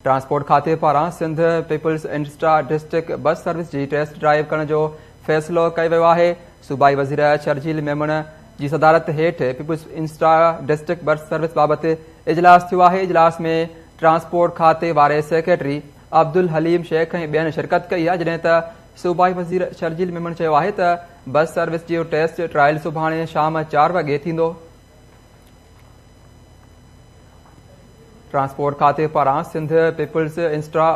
Transport کاتي پاران Sindh peoples intra district bus service جي ٽيسٽ ڊرائيو ڪرڻ جو فيصلو ڪيو ويو آهي. صوبائي وزير شرجيل ميمڻ جي صدارت هيٺ peoples intra district bus service بابت اجلاس ٿيو آهي. اجلاس ۾ ٽرانسپورٽ کاتي واري سيڪريٽري عبدالحليم شيخ ۽ ٻين شرڪت ڪئي آهي جڏهن ته صوبائي وزير شرجيل ميمڻ چيو آهي ته بس سروس جو ٽيسٽ ٽرائل سڀاڻي شام چار وڳي ٿيندو. ٽرانسپورٽ کاتي پاران Sindh peoples intra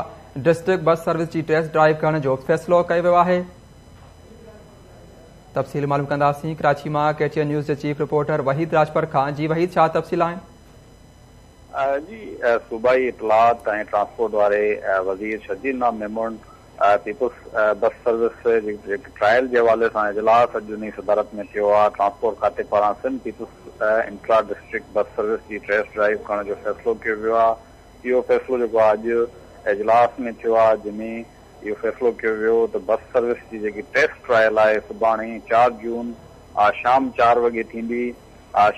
district bus service جي ٽيسٽ ڊرائيو ڪرڻ جو فيصلو ڪيو ويو آهي. تفصيل معلوم ڪنداسين ڪراچي مان ڪي ٽي اين نيوز جي چيف رپورٽر وحيد راڄپر کان جي وحيد ڇا تفصيل آهن؟ جي صوبائي اطلاعات ۽ ٽرانسپورٽ واري وزير Sharjeel Inam Memon peoples bus service جي ٽرائل جي حوالي سان اجلاس اڄ انهي صدارت ۾ ٿيو آهي، ٽرانسپورٽ کاتي پاران Sindh peoples intra district bus service جي ٽيسٽ ڊرائيو ڪرڻ جو فيصلو ڪيو ويو آهي، اهو فيصلو جيڪو آهي اڄ اجلاس ۾ ٿيو آهي جنهن ۾ اهو فيصلو ڪيو ويو ته بس سروس جي جيڪي ٽيسٽ ٽرائل آهي سڀاڻي چار جون شام چار وڳي ٿيندي،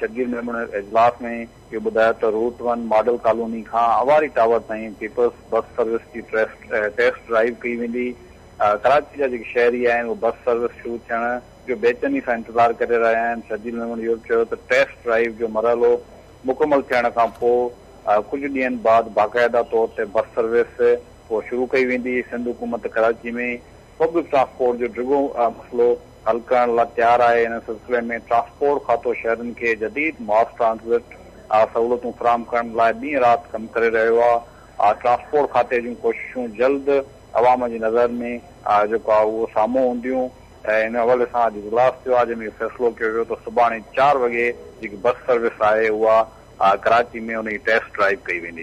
شرجيل ميمڻ اجلاس ۾ اهو ٻڌايو ته روٽ ون ماڊل ڪالوني کان اواري ٽاور تائين پيپلز بس سروس جي ٽيسٽ ڊرائيو ڪئي ويندي. ڪراچي جا جيڪي شهري آهن اهي بس سروس شروع ٿيڻ جو بيچيني سان انتظار ڪري رهيا آهن. شرجيل ميمڻ اهو به چيو ته ٽيسٽ ڊرائيو جو مرحلو مڪمل ٿيڻ کان پوء ڪجهه ڏينهن بعد باقاعده طور تي بس سروس اهو شروع ڪئي ويندي. سنڌ حڪومت ڪراچي ۾ پبلڪ ٽرانسپورٽ جو ڊگهو مسئلو حل ڪرڻ لاء تيار آهي، ان سلسلي ۾ ٽرانسپورٽ کاتو شهرين کي جديد ماس ٽرانزٽ سهولتون فراهم ڪرڻ لاء ڏينهن رات ڪم ڪري رهيو آهي، ٽرانسپورٽ کاتي جون ڪوششون جلد عوام جي نظر ۾ جيڪو آهي اهو سامهون هونديون، ان حوالي سان اڄ اجلاس ٿيو آهي جنهن ۾ اهو فيصلو ڪيو ويو ته سڀاڻي چار وڳي جيڪي بس سروس آهي اها ڪراچي ۾ ان جي ٽيسٽ ڊرائيو ڪئي ويندي.